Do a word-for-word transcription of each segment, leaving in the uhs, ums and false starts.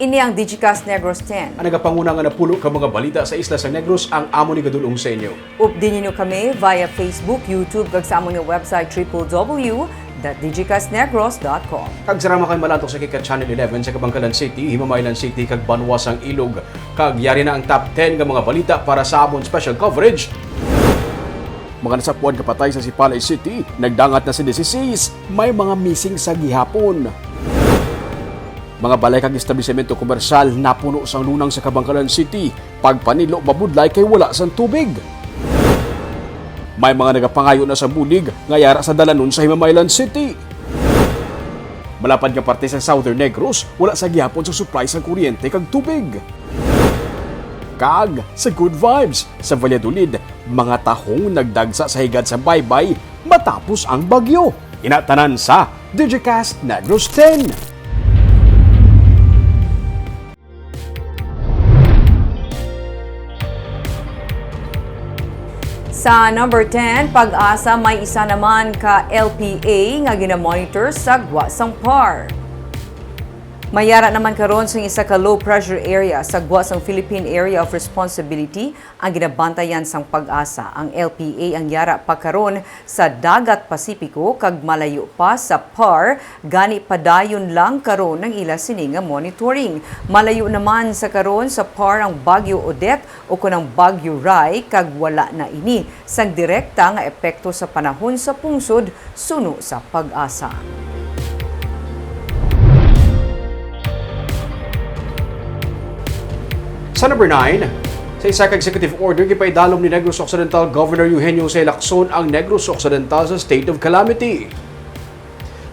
Ini ang Digicast Negros ten. Ang nagapanguna nga napulo ka mga balita sa isla sa Negros ang amo ni gadulong sa inyo. Updi ninyo kami via Facebook, YouTube, kag sa amon nga website, triple W dot digicast negros dot com. Kag sarama kay malantok sa kay ka Channel eleven sa Kabankalan City, Himamaylan City, kag Banwa sang Ilog. Kag yari na ang top ten nga mga balita para sa amon special coverage. Mga nasapuan nga patay sa Sipalay City, nagdangat na sa dieciséis, may mga missing sa gihapon. Mga balay kag establisemento komersyal napuno sang lunang sa Kabankalan City, pagpanilo mabudlay kay wala sang tubig. May mga nagapangayo na sa bulig nga yara sa dalanon sa Himamaylan City. Malapad nga parte sa Southern Negros, wala sa gihapon sa supply sang kuryente kag tubig. Kag sa Good Vibes, sa Valladolid, mga tahong nagdagsa sa higad sa baybay matapos ang bagyo. Ina tanan sa Digicast Negros ten. Sa number ten, PAGASA may isa naman ka L P A nga ginamonitor sa gwa sang PAR. May yara naman karon sang isa ka low pressure area sa gwa sang Philippine Area of Responsibility ang ginabantayan sang PAGASA. Ang L P A ang yara pa karon sa Dagat Pasipiko kag malayo pa sa PAR, gani padayon lang karon ang ila sini nga monitoring. Malayo naman sa karon sa PAR ang Bagyo Odette o kon ang Bagyo Rai, kag wala na ini sang direkta nga epekto sa panahon sa pungsod suno sa PAGASA. Sa number nine, sa isa ka executive order, gipaidalom ni Negros Occidental Governor Eugenio Jose Lacson ang Negros Occidental sa state of calamity.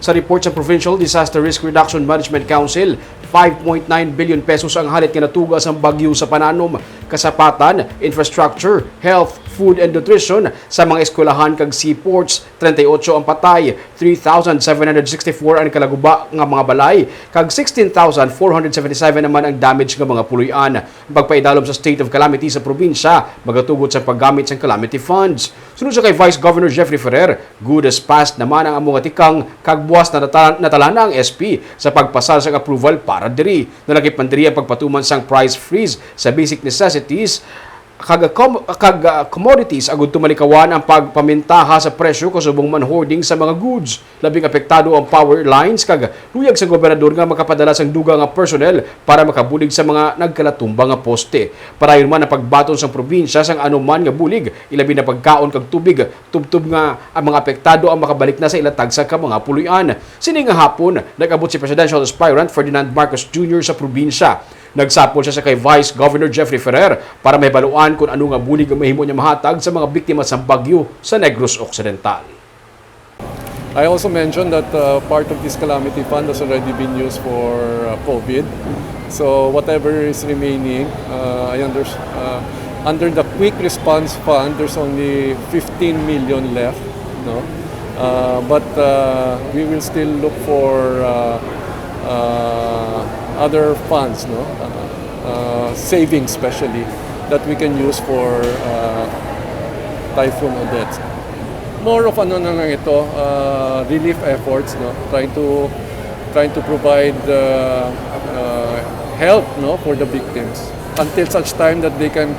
Sa report sa Provincial Disaster Risk Reduction Management Council, five point nine billion pesos ang halit nga natuga sang bagyo sa pananom, kasapatan, infrastructure, health, food and nutrition, sa mga eskwelahan kag seaports. Treinta y ocho ang patay, three thousand seven hundred sixty-four ang kalaguba nga mga balay, kag sixteen thousand four hundred seventy-seven naman ang damage nga mga puloy-an. Ang pagpaidalom sa state of calamity sa probinsya magatugot sa paggamit sang calamity funds. Suno sa kay Vice Governor Jeffrey Ferrer, good as past naman ang amo nga tikang, kag buas na nata-, natalana ang S P sa pagpasar sang approval para diri. Nalakip man diri ang pagpatuman sang price freeze sa basic necessities kag, com-, kag, ah, commodities, agud to malikawan ang pagpamintaha sa presyo kasubong man hoarding sa mga goods. Labing apektado ang power lines, kag luyag sa gobernador nga makapadala sang dugang nga personnel para makabulig sa mga nagkalatumba nga poste. Padayon man ang pagbaton sang probinsya sang anuman nga bulig, ilabi na pagkaon kag tubig, tubtob nga ang mga apektado ang makabalik na sa ila tagsa ka mga puloy-an. Sini nga hapon, nag-abot si Presidential Aspirant Ferdinand Marcos Junior sa probinsya. Nagsapol sia sa kay Vice Governor Jeffrey Ferrer para mahibaluan kon ano nga bulig ang mahimo niya mahatag sa mga biktima sang bagyo sa Negros Occidental. I also mentioned that, uh, part of this calamity fund has already been used for, uh, COVID. So whatever is remaining, uh, I unders-, uh, under the quick response fund, there's only fifteen million left, no? Uh, but, uh, we will still look for, uh, uh, other funds, no? Uh, uh, savings especially that we can use for, uh, Typhoon Odette. More of ano na lang ito, uh, relief efforts, no? Trying to, trying to provide, uh, uh, help, no, for the victims until such time that they can,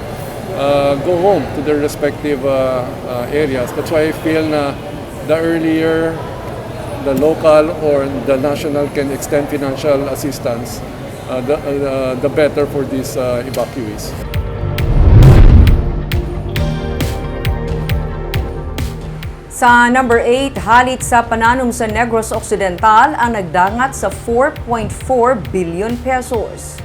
uh, go home to their respective, uh, uh, areas. That's why I feel na the earlier the local or the national can extend financial assistance, uh, the, uh, the better for these, uh, evacuees. Sa number eight, halit sa pananom sa Negros Occidental ang nagdangat sa four point four billion pesos.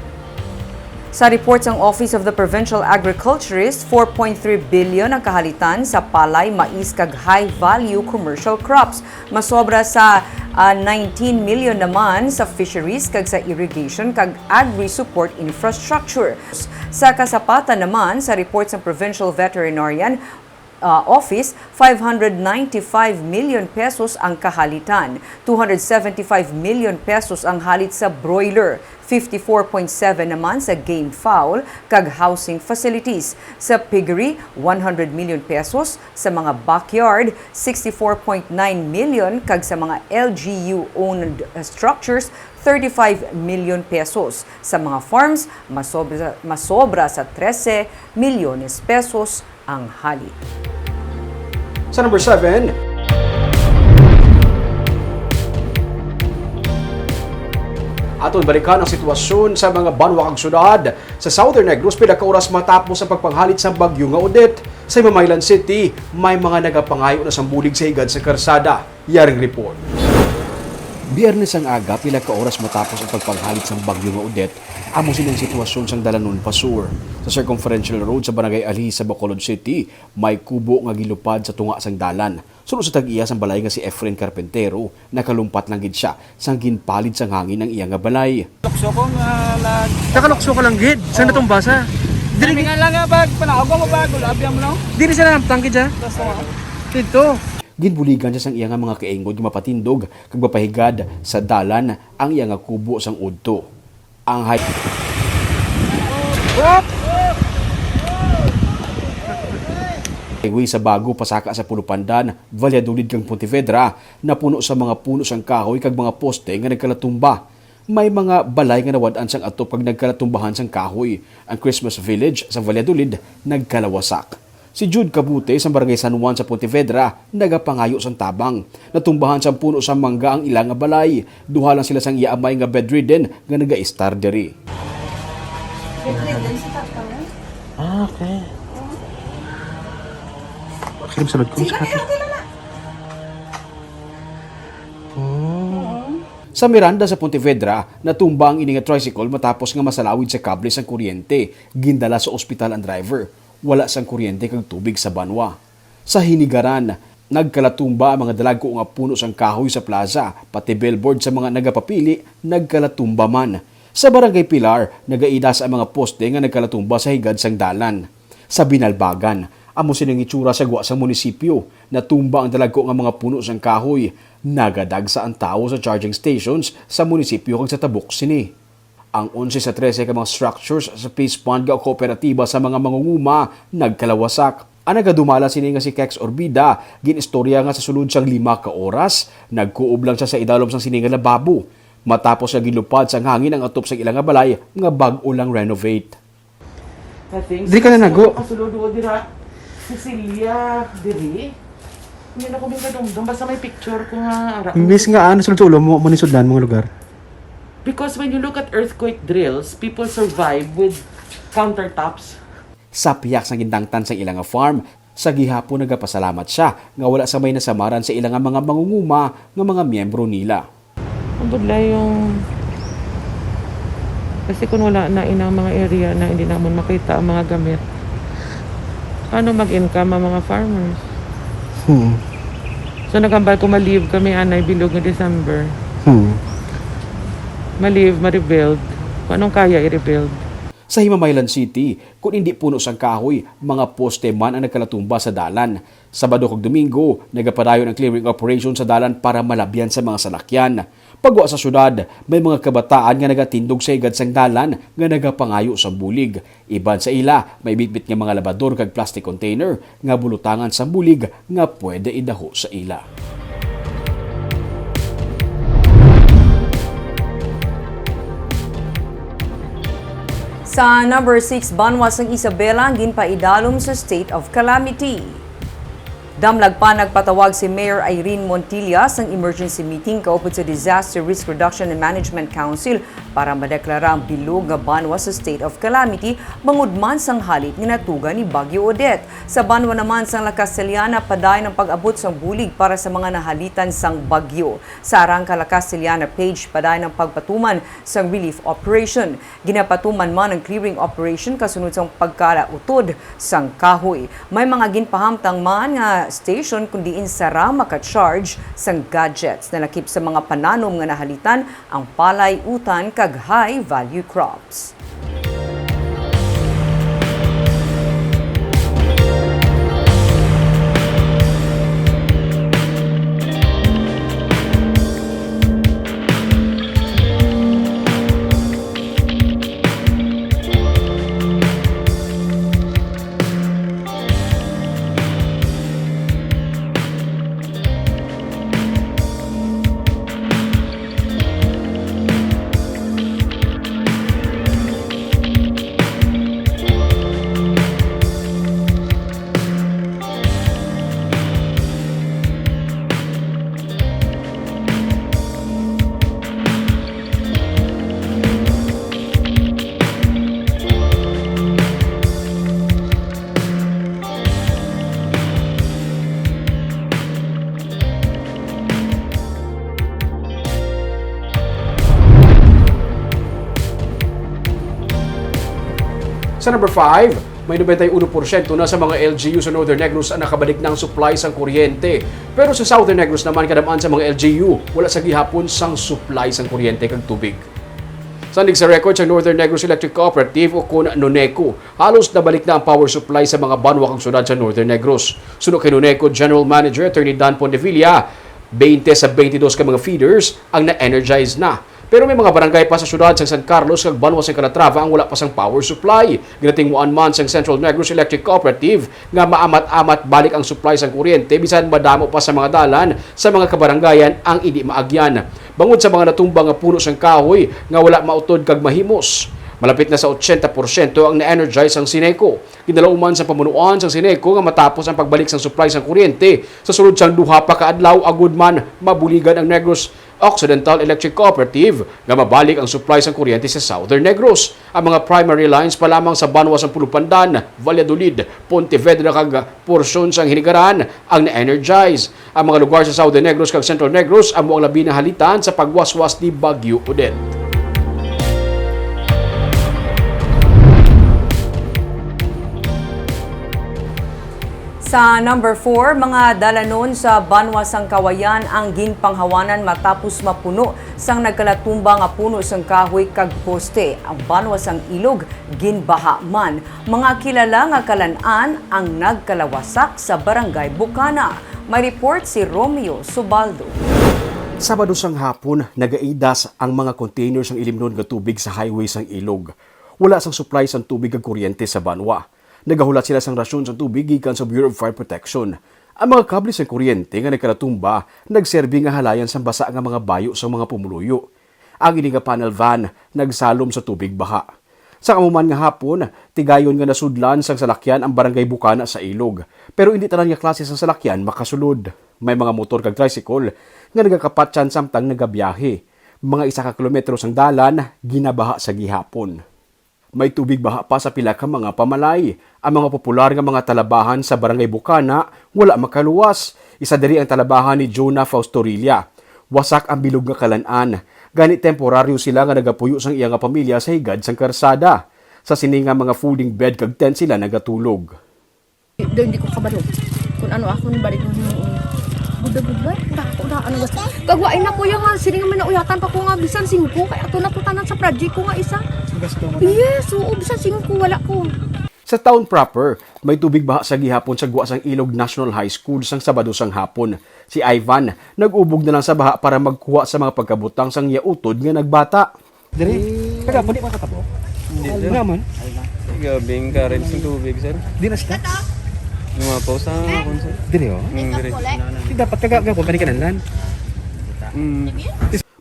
Sa report sang Office of the Provincial Agriculturist, four point three billion ang kahalitan sa palay, mais, kag high-value commercial crops. Masobra sa, ah, nineteen million naman sa fisheries kag sa irrigation kag agri-support infrastructure. Sa kasapatan naman, sa report sang provincial veterinarian, ah, office, five hundred ninety-five million pesos ang kahalitan, two hundred seventy-five million pesos ang halit sa broiler, fifty-four point seven naman sa game fowl kag housing facilities. Sa piggery, one hundred million pesos, sa mga backyard, sixty-four point nine million, kag sa mga L G U-owned, uh, structures, thirty-five million pesos. Sa mga farms, masobra, masobra sa trese milyones pesos ang halit. Sa number seven, aton balikan ang sitwasyon sa mga banwa kag syudad sa Southern Negros pila ka oras matapos ang pagpanghalit sang bagyo nga Odette. Sa Himamaylan City, may mga nagapangayo na sang bulig sa higad sa karsada. Yaring report. Biyernes ang aga, pila ka oras matapos ang pagpanghalit sang bagyo nga Odette, amo sini ang sitwasyon sang dalanon pa sur. Sa Circumferential Road sa Barangay Alhi sa Bacolod City, may kubo nga gilupad sa tunga sang dalan. Suno sa tag-iya sang balay nga si Efren Carpintero, nakalumpat lang gid sia sang ginpalid sang hangin ang iya nga balay. Lukso ko nga lag- Nakalukso ka lang gid sa Oo. Natumba sa. Diri Diri nga lang nga bag, panaog mo bag, wala abiyam, no? Diri sa nahamtang gid siya. Lukso. Dito. Ginbuligan siya sang iya nga mga kaingod nga mapatindog kag mapahigad sa dalan ang iya nga kubo sang udto. Ang high-, highway sa Bago pasaka sa Pulupandan, Valladolid kag Pontevedra napuno sa mga puno sang kahoy kag mga poste nga nagkalatumba. May mga balay nga nawad-an sang atop kag nagkalatumbahan sang kahoy. Ang Christmas Village sa Valladolid nagkalawasak. Si Jude Cabute sa Barangay San Juan sa Pontevedra nagapangayo sang tabang. Natumbahan sang puno sang mangga ang ila nga balay. Duha lang sila sang iya amay nga bedridden nga nagaistar diri. Bedridden si Papa mo? Ah, okay. Sige, sulod ko. Sige, okay lang na. Oh. Sa Miranda sa Pontevedra, natumba ang ini nga tricycle matapos nga masalawid sa kable sang kuryente. Gindala sa ospital ang driver. Wala sang kuryente kag tubig sa banwa. Sa Hinigaran, nagkalatumba ang mga dalagko nga puno sang kahoy sa plaza, pati billboard sa mga nagapapili nagkalatumba man. Sa Barangay Pilar, nagaidas ang mga poste nga nagkalatumba sa higad sang dalan. Sa Binalbagan, amo sini ang itsura sa gwa sang munisipyo. Natumba ang dalagko nga mga puno sang kahoy. Nagadagsa ang tawo sa charging stations sa munisipyo kag sa tabok sini. Ang onse sa trese ka mga structures sa Peace Bond nga kooperatiba sa mga mangunguma nagkalawasak. Ang nagadumala sini nga si Kex Orbida, gin-istorya nga sa sulod sang lima ka oras, nagkuob lang siya sa idalom sang sini nga lababo. Matapos nga ginlupad sang hangin ang atop sang ila nga balay nga bag-o lang renovate. Diri ka na nago? Kasulod ko dira. Cecilia, diri. Hindi na ko kadumdom. Basta may picture ko nga ara. Miss nga, ano, sulod sa ulo mo, mo ni sudlan mga lugar? Because when you look at earthquake drills, people survive with countertops. Sa pihak sang gindangtan sang ila nga farm, sa gihapon nagapasalamat siya nga wala sa may nasamaran sa ila nga mga mangunguma nga mga miyembro nila. Ang budlay yung, kasi kung wala na inang mga area na hindi naman makita ang mga gamit, paano mag-income ang mga farmers? Hmm. So, nagambal ko ma-leave kami, anay, bilog nga December. Hmm. Ma-leave, ma-rebuild. Kung anong kaya, i-rebuild. Sa Himamaylan City, kun indi puno sang kahoy, mga poste man ang nagkalatumba sa dalan. Sabado kag Domingo, nagapadayon ang clearing operation sa dalan para malabyan sa mga salakyan. Pagwa sa syudad, may mga kabataan nga nagatindog sa higad sang dalan nga nagapangayo sang bulig. Iban sa ila, may bitbit nga mga labador kag plastic container nga bulutangan sang bulig nga pwede idaho sa ila. Sa number six, banwa sang Isabela ang ginpaidalom sa state of calamity. Damlag pa nagpatawag si Mayor Irene Montilla sang emergency meeting kaupod sa Disaster Risk Reduction and Management Council para madeklara ang bilog nga banwa sa state of calamity bangod man sang halit nga natuga ni Bagyo Odette. Sa banwa naman sang La Castellana, padayon ang pag-abot sang bulig para sa mga nahalitan sang bagyo. Sa Arangka La Castellana page, padayon ang pagpatuman sang relief operation. Ginapatuman man ang clearing operation kasunod sang pagkalautod sang kahoy. May mga ginpahamtang man nga station kon diin sara maka-charge sang gadgets, nalakip sa mga pananom nga nahalitan ang palay, utan, kag high-value crops. Sa number five, may nobenta y uno porsyento na sa mga L G U sa Northern Negros ang nakabalik na ang supply sang kuryente. Pero sa Southern Negros naman, kadam-an sa mga L G U wala sa gihapon sang supply sang kuryente kag tubig. Sandig sa record sa Northern Negros Electric Cooperative o kon NONECO, halos nabalik na ang power supply sa mga banwa kag syudad sa Northern Negros. Suno kay NONECO General Manager Attorney Dan Pondevilla, twenty sa twenty-dos ka mga feeders ang na-energize na. Pero may mga barangay pa sa syudad sang San Carlos kag banwa sang Calatrava ang wala pa sang power supply. Ginatinguan man sang Central Negros Electric Cooperative nga maamat-amat balik ang supply sang kuryente bisan madamo pa sa mga dalan sa mga kabarangayan ang indi maagyan. Bangod sa mga natumba nga puno sang kahoy nga wala mautod kag mahimos, malapit na sa ochenta porsyento ang na-energize sang CENECO. Ginalauman sang pamunuan sang CENECO nga matapos ang pagbalik sang supply sang kuryente sa sulod sang duha pa ka adlaw, agud man mabuligan ang Negros Occidental Electric Cooperative nga mabalik ang supply sang kuryente sa Southern Negros. Ang mga primary lines pa lamang sa banwa sang Pulupandan, Valladolid, Pontevedra kag porsyon sang Hinigaran ang na-energize. Ang mga lugar sa Southern Negros kag Central Negros amo ang labi nahalitan sa pagwaswas ni Bagyo Odette. Sa number four, mga dalanon sa banwa sang Kawayan ang ginpanghawanan matapos mapuno sang nagkalatumba nga puno sang kahoy kag poste. Ang banwa sang Ilog ginbaha man. Mga kilala nga kalan-an ang nagkalawasak sa Barangay Bukana. May report si Romeo Subaldo. Sabado sang hapon, nagaidas ang mga container sang ilimnon nga tubig sa highway sang Ilog. Wala sang supply sang tubig kag kuryente sa banwa. Nagahulat sila sang rasyon sang tubig gikan sa Bureau of Fire Protection. Ang mga kable sang kuryente nga nagkalatumba nagserbi nga halayan sang basa nga mga bayo sang mga pumuluyo. Ang ini nga panel van nagsalom sa tubig baha. Sa amo man nga hapon, tigayon nga nasudlan sang salakyan ang Barangay Bukana sa Ilog. Pero indi tanan nga klase sang salakyan makasulod. May mga motor kag tricycle nga nagakapatyan samtang nagabiyahe. Mga isa ka kilometro sang dalan ginabaha sa gihapon. May tubig baha pa sa pila ka mga pamalay. Ang mga popular nga mga talabahan sa Barangay Bukana wala makaluwas. Isa diri ang talabahan ni Jonah Faustorilla. Wasak ang bilog nga kalan-an. Gani, temporaryo sila nga nagapuyo sang iya nga pamilya sa higad sang karsada. Sa sini nga mga folding bed kag tent sila nagatulog. Daw hindi ko kabalo kung ano akong balik ng himuon. Buda-buda, dako na, ano, gusto. Kagwa, ina, kuya nga, sini nga may nauyatan pa ko nga, bisan singko, kay ato na to tanan sa project ko nga isa. Gasto mo na. Yes, oo, bisan singko, wala ko. Sa town proper, may tubig baha sa gihapon sa gwa sang Ilog National High School sang Sabado sang hapon. Si Ivan, nag-ubog na lang sa baha para magkuha sa mga pagkabutang sang iya utod nga nagbata. Diri? Kagapon, di makatabo? Hindi, sir. Nga man? Grabe ang current sa tubig, sir. Di na siya? Lumapaw sa akon, sir. Diri, oh. Mm, diri. Di dapat kagapon, panikananlan. Mm.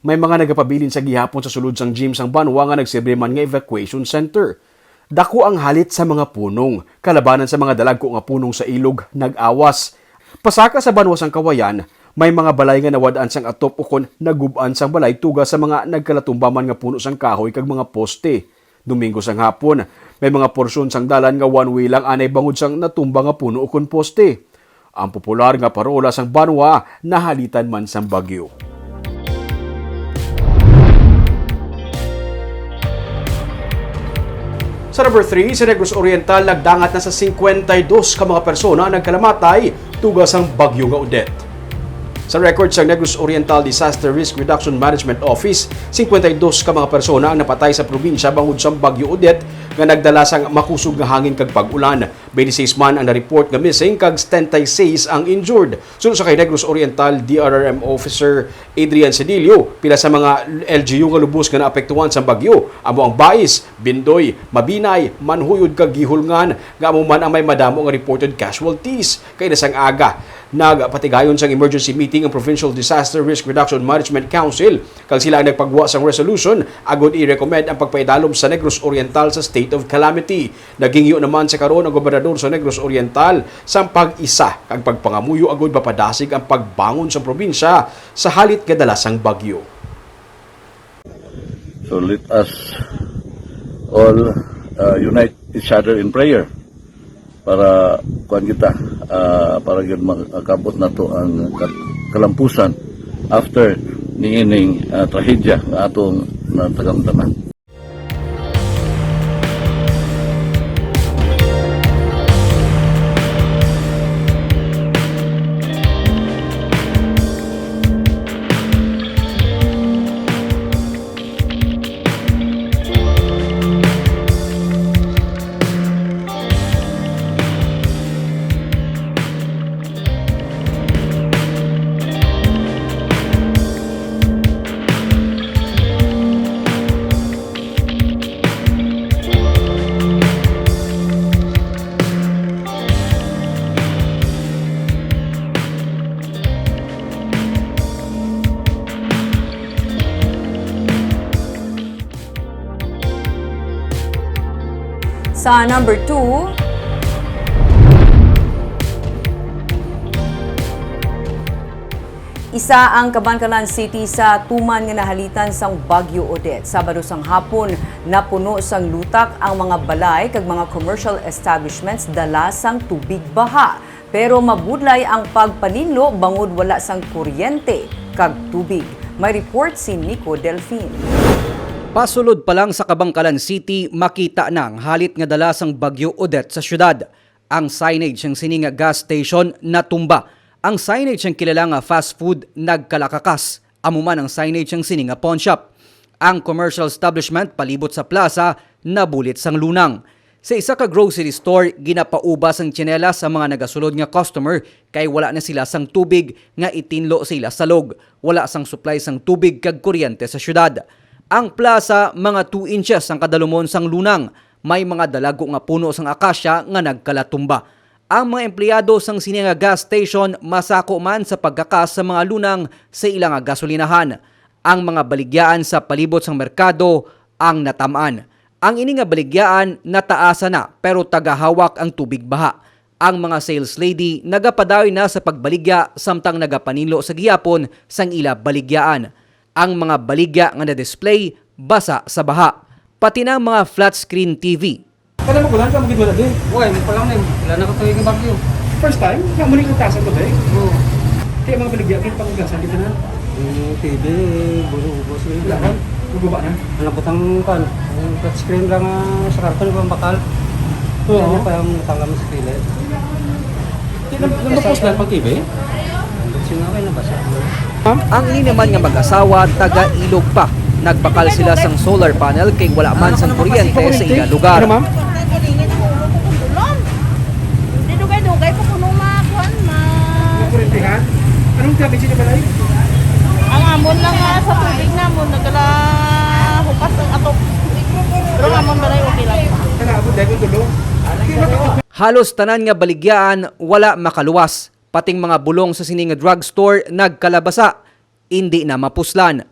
May mga nagapabilin sa gihapon sa sulod sang gym sang banwa nga nagserbi man nga evacuation center. Dako ang halit sa mga punong. Kalabanan sa mga dalagko nga punong sa ilog, nag-awas. Pasaka sa banwa sang Kawayan, may mga balay nga nawad-an sang atop ukon nagub-an sang balay tuga sa mga nagkalatumba man nga puno sang kahoy kag mga poste. Domingo sang hapon, may mga porsyon sang dalan nga one-way lang anay bangod sang natumba nga puno ukon poste. Ang popular nga parola sang banwa nahalitan man sang bagyo. Sa number three, sa Negros Oriental, nagdangat na sa singkwenta y dos ka mga persona ang nagkalamatay tuga sang Bagyo nga Odette. Sa record sa Negros Oriental Disaster Risk Reduction Management Office, singkwenta y dos ka mga persona ang napatay sa probinsya bangod sang Bagyo Odette nga nagdala sang makusog nga hangin kag pag-ulan. Twenty-six man ang na-report nga missing kag setenta y seis ang injured. Suno sa kay Negros Oriental D R R M Officer Adrian Sedillo, pila sa mga L G U nga lubos nga naapektuhan sang bagyo amo ang Bais, Bindoy, Mabinay, Manjuyod kag Guijolngan, nga amo man ang may madamo nga reported casualties. Kaina sang aga, nagpatigayon sang emergency meeting ang Provincial Disaster Risk Reduction Management Council, kag sila ang nagpagwa sang resolution agod i-recommend ang pagpaidalom sa Negros Oriental sa state of calamity. Naghingyo naman sa karon ang gobernador sa Negros Oriental sang pag-isa kag pagpangamuyo agud mapadasig ang pagbangon sa probinsya sa halit nga dala sang bagyo. So let us all, uh, unite each other in prayer para kuan kita, uh, para gyud makabot nato ang kat-, kalampusan after niining, uh, trahedya nga atong natagamdaman. Sa number two, isa ang Kabankalan City sa tuman nga nahalitan sang Bagyo Odette. Sabado sang hapon, napuno sang lutak ang mga balay kag mga commercial establishments dala sang tubig baha. Pero mabudlay ang pagpaninlo bangod wala sang kuryente kag tubig. May report si Nico Delfin. Pasulod pa lang sa Kabankalan City, makita na ang halit nga dala sang Bagyo Odette sa syudad. Ang signage sang sini nga gas station natumba. Ang signage sang kilala nga fast food nagkalakakas. Amo man ang signage sang sini nga pawn shop. Ang commercial establishment palibot sa plaza nabulit sang lunang. Sa isa ka grocery store, ginapauba sang tsinelas ang mga nagasulod nga customer kay wala na sila sang tubig nga itinlo sa ila salog. Wala sang supply sang tubig kag kuryente sa syudad. Ang plaza, mga two inches ang kadalumon sang lunang. May mga dalago nga puno sang akasya nga nagkalatumba. Ang mga empleyado sang sini nga gas station masako man sa pagkakas sa mga lunang sa ila nga gasolinahan. Ang mga baligyaan sa palibot sang merkado ang natam-an. Ang ini nga baligyaan nataasa na, pero tagahawak ang tubig baha. Ang mga sales lady nagapadayon na sa pagbaligya samtang nagapaninlo sa gihapon sang ila baligyaan. Ang mga baligya nga na-display basa sa baha, pati na ang mga flat screen T V. Kada magulang ka, magidwala di. Uy, mo pa lang ni. Wala na ko tuig nga bagyo. First time? Nga muli ang tasan ko, day? Oo. Kaya mga baligya, kaya pangugasan kita na. Yung T V, buro ubos na yun. Wala na. Guguba na. Ang nabutang kan, ang flat screen lang, ah, sa karton, ibang bakal. Oo. Yan yung parang natanggal mo sa kilid. Di, nam-, namapos lang pag T V? Ang sino kayo nabasa? Ang ini naman nga mag-asawa, taga Ilog pa. Nagbakal sila sang solar panel kay wala man sang kuryente sa ila lugar. Ano, ma'am? Dugay-dugay pa kuno ma-, kuan, ma- Kuryente, ha? Anong damage sa balay? Ang amon lang nga sa tubig namon, nagala hukas ang atok. Pero ang amon balay, okay lang. Kaya abot dahil kung tulo. Halos tanan nga baligyaan wala makaluwas, pating mga bulong sa sini nga drugstore nagkalabasa, indi na mapuslan.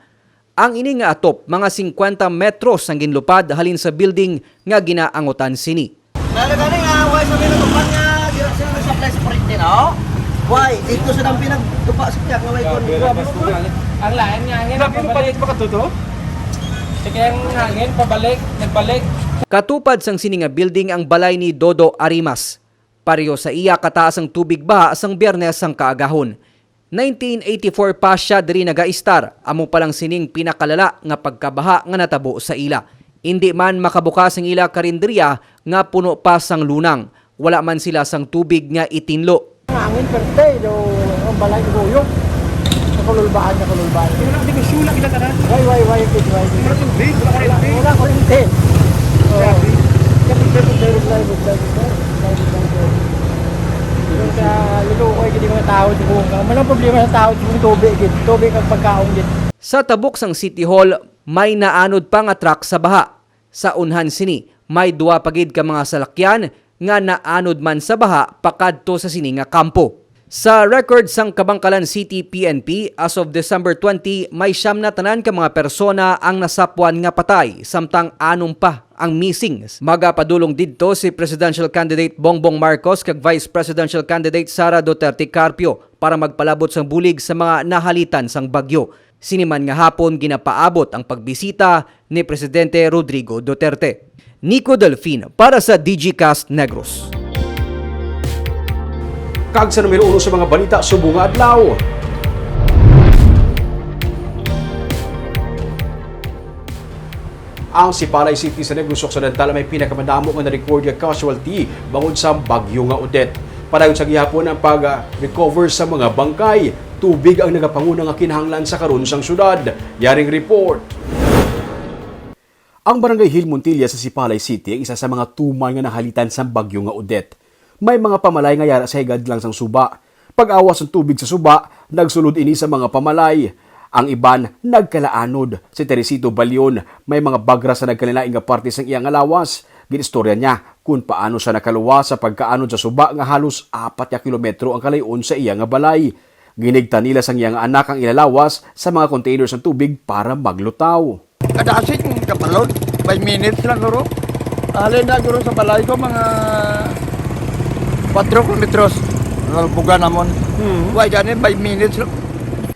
Ang ini nga atop, mga singkwenta metros ang ginlupad halin sa building nga ginaangutan sini. Lalo gani nga, why sa mga tupan nga, di ra sila nag-supply sa kuryente, no? Why? Dito sa dang pinagtupa sa tiyak nga may kuryente. Ang lain nga, ang Grabe mo pabalik. Palit pa ka to? Sige, ang hangin, pabalik, nagbalik. Katupad sang sini nga building ang balay ni Dodo Arimas. Pareho sa iya kataas ang tubig baha sang Biyernes sang kaagahon. Nineteen eighty-four pa siya diri nagaistar, amo pa lang sining pinakalala nga pagkabaha nga natabo sa ila. Indi man makabukas ang ila karinderya nga puno pa sang lunang. Wala man sila sang tubig nga itinlo. Hangin, perte, do, ang balay ni Goyo. Nakululbaan, nakululbaan. Wala, di ko sula kita tanan. Why, why, why, why, why? Wala tubig, wala kuryente. Wala kuryente. Oo. Grabe. Kaya problema, problema, problema, problema, problema, problema. Yung sa Luluoy, hindi mga tao, di ko, walang problema sa tao, di ko tubig, gid. Tubig ang pagkaon, gid. Sa tabok sang City Hall, may naanod pa nga truck sa baha. Sa unhan sini, may duwa pa gid ka mga salakyan nga naanod man sa baha pakadto sa sini nga kampo. Sa record sang Kabankalan City P N P, as of December twenty, may siyam na tanan ka mga persona ang nasapwan nga patay, samtang anom pa ang missing. Magapadulong didto si Presidential Candidate Bongbong Marcos kag Vice Presidential Candidate Sara Duterte Carpio para magpalabot sang bulig sa mga nahalitan sang bagyo. Sini man nga hapon ginapaabot ang pagbisita ni Presidente Rodrigo Duterte. Nico Delfin para sa Digicast Negros. Kag sa numero uno sa mga balita subong nga adlaw. Ang Sipalay City sa Negros Occidental may pinakamadamo nga na-record nga casualty bangod sa bagyo nga Odette. Padayon sa gihapon ang pag-recover sa mga bangkay. Tubig ang nagapanguna nga kinahanglan sa karon sang syudad. Yaring report. Ang Barangay Hill Montilla sa Sipalay City ang isa sa mga tuman nga nahalitan sang bagyo nga Odette. May mga pamalay nga yara sa higad lang sang suba. Pag-awas ang tubig sa suba, nagsulod ini sa mga pamalay. Ang iban nagkalaanod. Si Teresito Balion, may mga bagra sa nagkalain-lain nga parte sang iya nga lawas. Ginistorya niya kon paano siya nakaluwas sa pagkaanod sa suba nga halos apat ka kilometro ang kalayon sa iya nga balay. Ginhigtan nila sang iya nga anak ang ila lawas sa mga container sang tubig para maglutaw. Kadasig nga balon, five minutes lang, guro. Halin na guro sa balay ko, mga four kilometers. Buga namon. Hmm. Wa, gani, five minutes lang.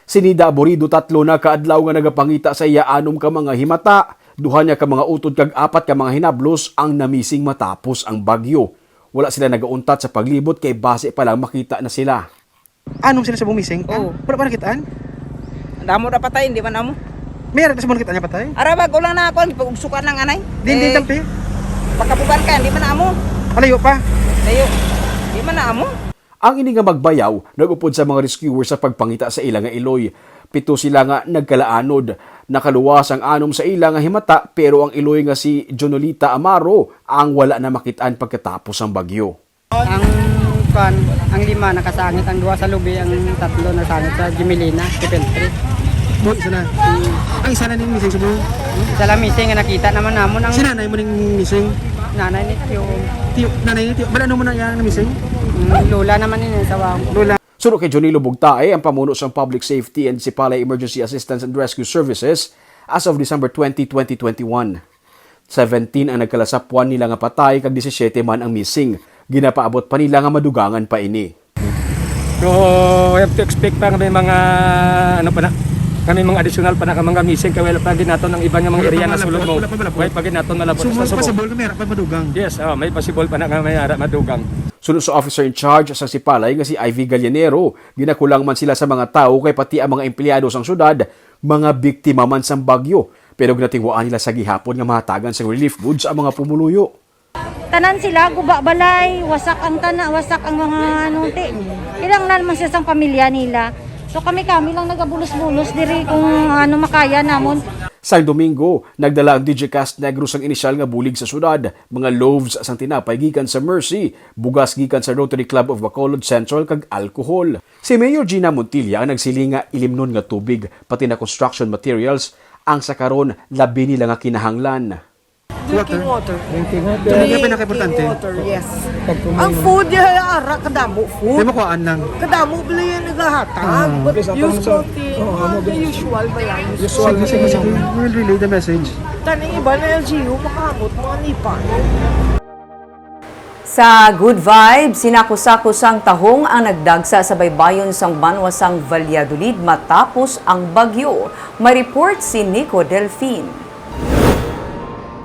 Si Nida Aborido, tatlo na ka adlaw nga nagapangita sa iya anom ka mga himata, duha niya ka mga utod kag apat ka mga hinablos ang namising matapos ang bagyo. Wala sila nagauntat sa paglibot kay basi pa lang makita na sila. Anom sila sa bumising? Oo. Wala pa nakitaan? Damo na patay, hindi man amo. May ara sa buwan kita niya patay? Ara, bago lang na ako, pag-ugsukan ng anay. Din, din, Eh, tampi? Pagkabugan ka, hindi man amo. Alayo pa? Layo. Hindi man amo. Ang ini nga magbayaw nag-upod sa mga rescuers sa pagpangita sa ila nga iloy. Pito sila nga nagkalaanod. Nakaluwas ang anom sa ila nga himata, pero ang iloy nga si Jonolita Amaro ang wala na makitaan pagkatapos ang bagyo. Ang, kwan, ang lima nakasangit, ang duha sa lubi, ang tatlo nasangit sa Gemelina, Triple Three. Mo, isa na. Ang isa na ning missing sa buong? Isa lang missing nga nakita naman namon ang Si nanay mo ning missing? Nanay ni Tiyo. Tiyo, nanay ni Tiyo. Wala mo na yang missing? Mm, lola naman yun, sa wang. Lola. Suno kay Jonilo Bugtae, ang pamuno sang Public Safety and Sipalay Emergency Assistance and Rescue Services, as of December twenty, twenty twenty-one, seventeen ang nagkalasapwan nila nga patay kag disisiete man ang missing. Ginapaabot pa nila nga madugangan pa ini. So, we have to expect pa nga may mga, ano pa na, kami mga additional pa na ka mga missing, kaya wala pa ginaton ang iban nga mga Wala pa area na malabot, sulod mo. Wala pa malabot. Wala pa ginaton malabot. So, Sa Subo. Possible nga may ara pa madugang? Yes, oh, may possible pa na nga may ara madugang. Suno sa officer in charge sa Sipalay nga si Ivy Gallinero, ginakulang man sila sa mga tawo kay pati ang mga empleyado sang syudad, mga biktima man sang bagyo. Pero ginatinguhaan nila sa gihapon nga mahatagan sang relief goods ang mga pumuluyo. Tanan sila, guba balay, wasak ang tana, wasak ang mga ano, ti. Ilang na naman sila sang pamilya nila. So kami-kami lang nagabulos-bulos diri kung ano makaya namon. Sang Domingo, nagdala ang Digicast Negros ang inisyal nga bulig sa syudad, mga loaves sang tinapay gikan sa Mercy, bugas gikan sa Rotary Club of Bacolod Central, kag alcohol. Si Mayor Gina Montilla ang nagsiling nga ilimnon nga tubig, pati na construction materials, ang sa karon labi nila nga kinahanglan. Drinking water. Drinking water. Drinking water, yes. Ang food, eh, ara, kadamo food. May makuhaan lang. Kadamo bala yan naghahatag. Ah. But usual thing, the usual bala, usual. Sige, sige, sige. We'll relay the message. Tani iba na L G U, makaabot mga nipa. Sa Good Vibes, sinako-sako sang tahong ang nagdagsa sa baybayon sang banwa sang Valladolid matapos ang bagyo. May report si Nico Delfin.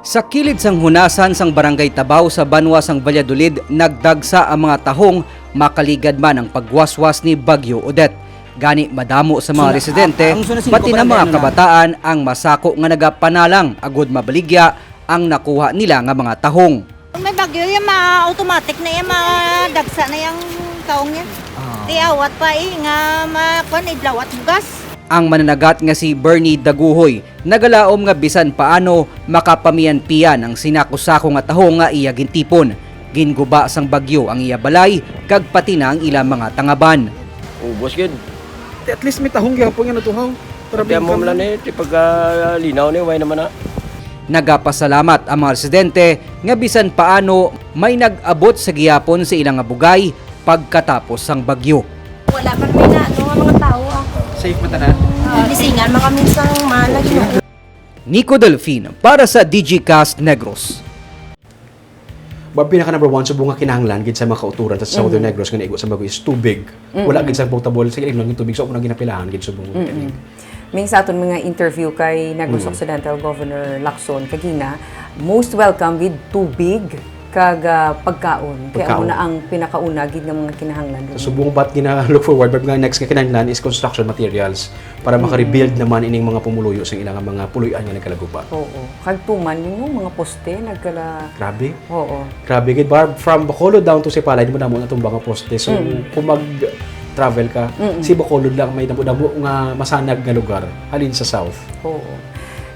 Sa kilid sang hunasan sang Barangay Tabaw sa banwa sang Valladolid, nagdagsa ang mga tahong makaligad man ang pagwaswas ni Bagyo Odette. Gani, madamo sa mga residente, pati na mga kabataan ang masako nga nagapanalang agud mabaligya ang nakuha nila nga mga tahong. Kung may bagyo, yung ma-automatic na yung madagsa na yung kaong yan. Ah. Di awat pa eh, nga ma-, kwan, idlawat bugas. Ang mananagat nga si Bernie Daguhoy nagalaom nga bisan paano makapamiyan-piyan ang sinako-sako nga tahong nga iya gintipon. Ginguba sang bagyo ang iya balay kag pati na ang ilang mga tangaban. Ubos gid. At least may tahong gyapon nga natuhaw. Para Pati amo bigyan man lang mo. Eh, ti pagkalinaw ni, way naman na. Nagapasalamat ang mga residente nga bisan paano may nag-abot sa gihapon sa ilang nga bugay pagkatapos sang bagyo. Wala man may na, ano, nga mga tao, ah. Safe man tanan? Ah, bisingan, mga minsang malagi. Nico Delfin para sa Digicast Negros. Ba, pinaka number one, subong nga kinahanglan gid sa mga kauturan sa Southern Mhm. Negros nga naigo sa bagyo is tubig. Mhm. Wala gid sa potable, sa ilang tubig, so, ako nang ginapilahan gid subong nga Mhm. tubig. Ming sa aton mga interview kay Negros Mhm. Occidental Governor Lacson kagina, most welcome with tubig kag, ah, pagkaon. Kay amo Pagkaon. na ang pinakauna gid nga mga kinahanglan. Sa subong bat gina-look forward, but nga next nga kinahanglan is construction materials para Mhm. maka-rebuild naman ining mga pumuluyo sa ilang mga puloy-an nga nagkalaguba. Oo. Kag tuman ninyo, mga poste, nagkala- Grabe. Oo. Grabe gid, Barb. From Bacolod down to Sipalay, di mo damo natumba nga poste. So, Mm. kung mag-travel ka, Mm-mm. si Bacolod lang may damo-damo nga masanag nga lugar, halin sa south. Oo.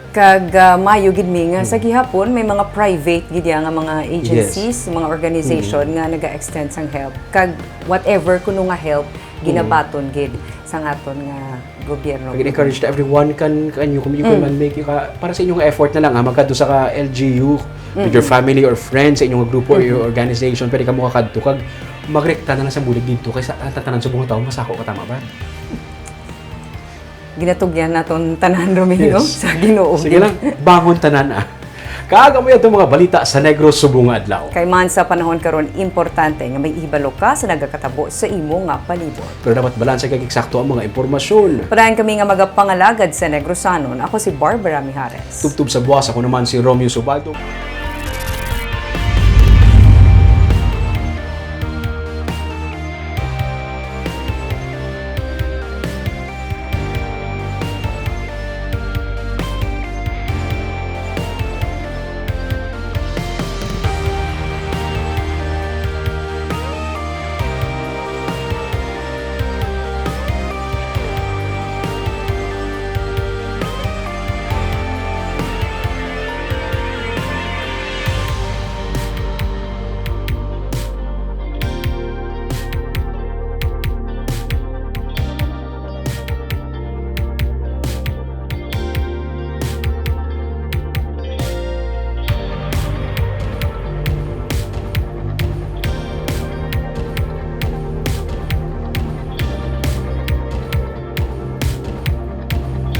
Kag, ah, mayo gid mi nga sa Mm. gihapon, may mga private gid ya nga mga agencies, Yes. mga organization Mm. nga naga-extend sang help. Kag whatever kuno nga help, Mm. ginabaton gid sang aton nga gobyerno. Kag encourage to everyone kan, kanyo, kung you can Mm. man make, you ka, para sa inyong effort na lang, ha, magkadto sa ka L G U, with your Mm-mm. family or friends, sa inyong grupo or your Mm-hmm. organization, pwede kamo kakadto kag magrekta na lang sa bulig didto kay sa ang tanan sa mga tawo masako ka, tama ba? Ginatugyan naton tanan, Romeo, Yes. sa Ginoo. Sige lang, bangon tanan, ah. Kag amo yadto mga balita sa Negros subong nga adlaw. Kay man sa panahon karon, importante nga may ihibalo ka sa nagakatabo sa imo nga palibot. Pero dapat balanse kag eksakto ang mga impormasyon. Padayon kami nga magapangalagad sa Negrosanon. Ako si Barbara Mijares. Tubtob sa buwas, ako naman si Romeo Subaldo.